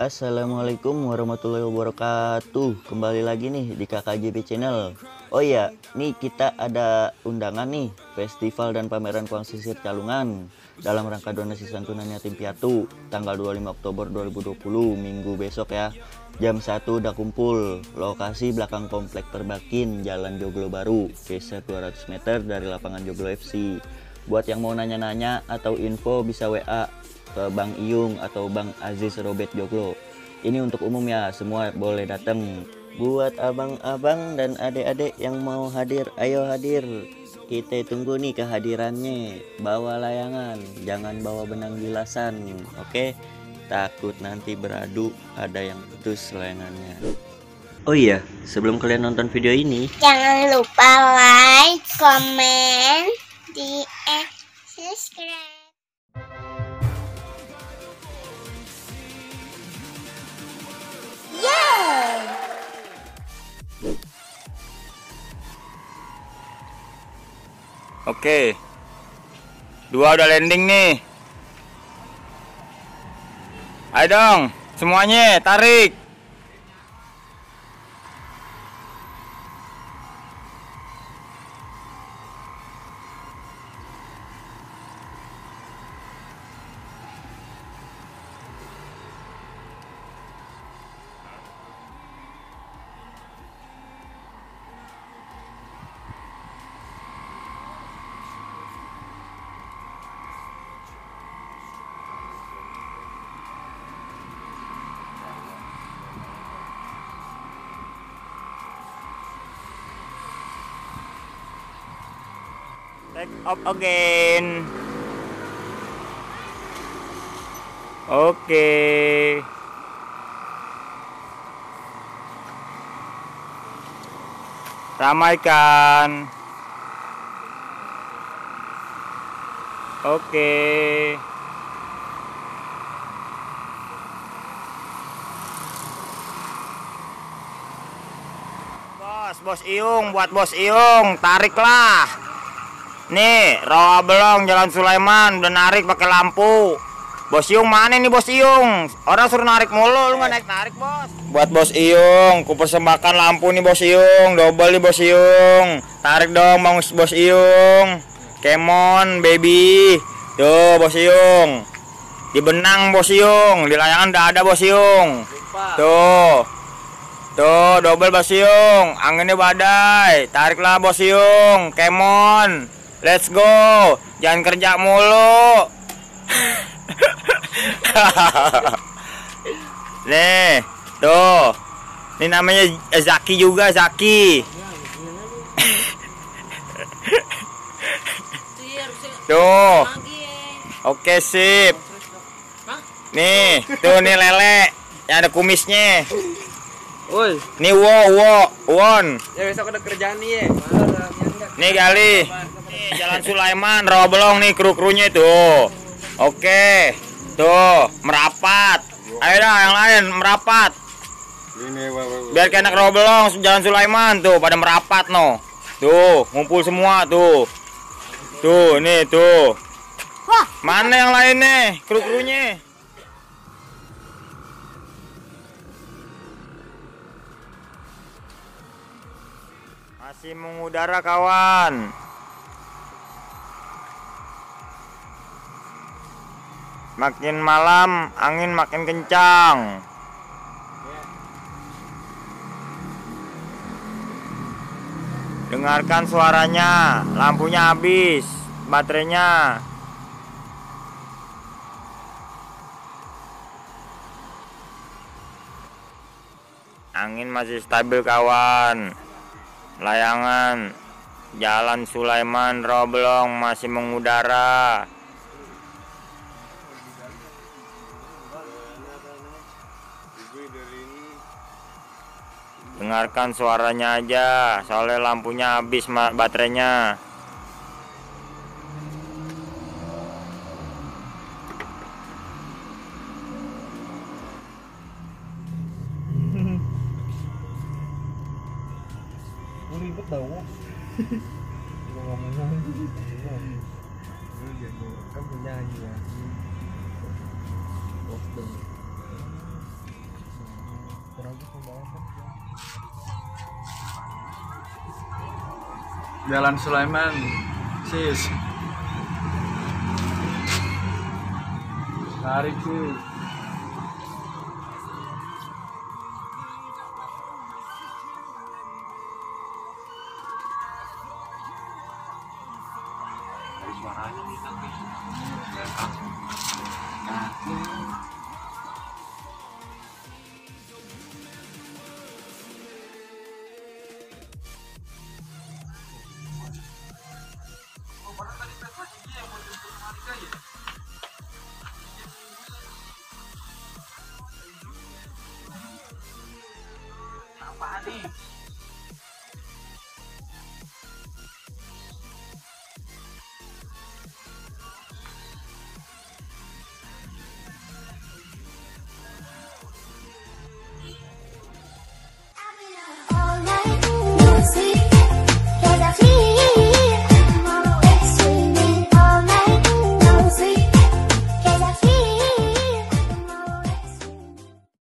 Assalamualaikum warahmatullahi wabarakatuh. Kembali lagi nih di KKJB Channel. Oh iya, nih kita ada undangan nih, festival dan pameran Kuang Sisir Calungan dalam rangka donasi santunan yatim piatu tanggal 25 Oktober 2020 Minggu besok ya. Jam 1 udah kumpul. Lokasi belakang komplek Perbakin, Jalan Joglo Baru, geser 200 meter dari lapangan Joglo FC. Buat yang mau nanya-nanya atau info bisa WA ke Bang Iyung atau Bang Aziz Robert Joglo. Ini untuk umum ya, semua boleh datang. Buat abang-abang dan adik-adik yang mau hadir, ayo hadir. Kita tunggu nih kehadirannya. Bawa layangan, jangan bawa benang gilasan, oke? Takut nanti beradu ada yang putus layangannya. Oh iya, sebelum kalian nonton video ini, jangan lupa like, komen, subscribe. Oke, 2 udah landing nih. Ayo dong, semuanya tarik. Take off again. Oke. Ramaikan. Oke. Bos Iyung, buat Bos Iyung, tariklah. Nih, rawa belong Jalan Sulaiman udah narik pakai lampu. Bos Iyung mana nih Bos Iyung? Orang suruh narik mulu, lu nggak narik-narik Bos. Buat Bos Iyung, ku persembahkan lampu nih Bos Iyung, double nih Bos Iyung. Tarik dong Bang Bos Iyung. Come on baby. Tuh Bos Iyung. Di benang Bos Iyung, di layangan udah ada Bos Iyung. Tuh. Tuh, double Bos Iyung. Anginnya badai. Tariklah Bos Iyung. Come on. Let's go. Jangan kerja mulu. Nih, tuh. Ini namanya Zaki juga, Zaki. Tuh. Oke, sip. Nih, tuh nih lele yang ada kumisnya. Woi, nih won. Ya besok ada kerjaan nih ya. Nih Gali. Nih Jalan Sulaiman, rawa belong nih kru-krunya tuh. Oke. Tuh, merapat. Ayo dah yang lain merapat. Biar kayak anak rawa belong Jalan Sulaiman tuh pada merapat no. Tuh, ngumpul semua tuh. Tuh, nih tuh. Mana yang lain nih, kru-krunya? Masih mengudara kawan. Makin malam angin makin kencang. Dengarkan suaranya. Lampunya habis, baterainya. Angin masih stabil kawan. Layangan Jalan Sulaiman Roblong masih mengudara. Dengarkan suaranya aja, soalnya lampunya habis baterainya. Ribet tau. Ngomongnya kan punya aja. Jalan Sulaiman, sis. Tarik sis. Suaranya nih tapi. Apa nih?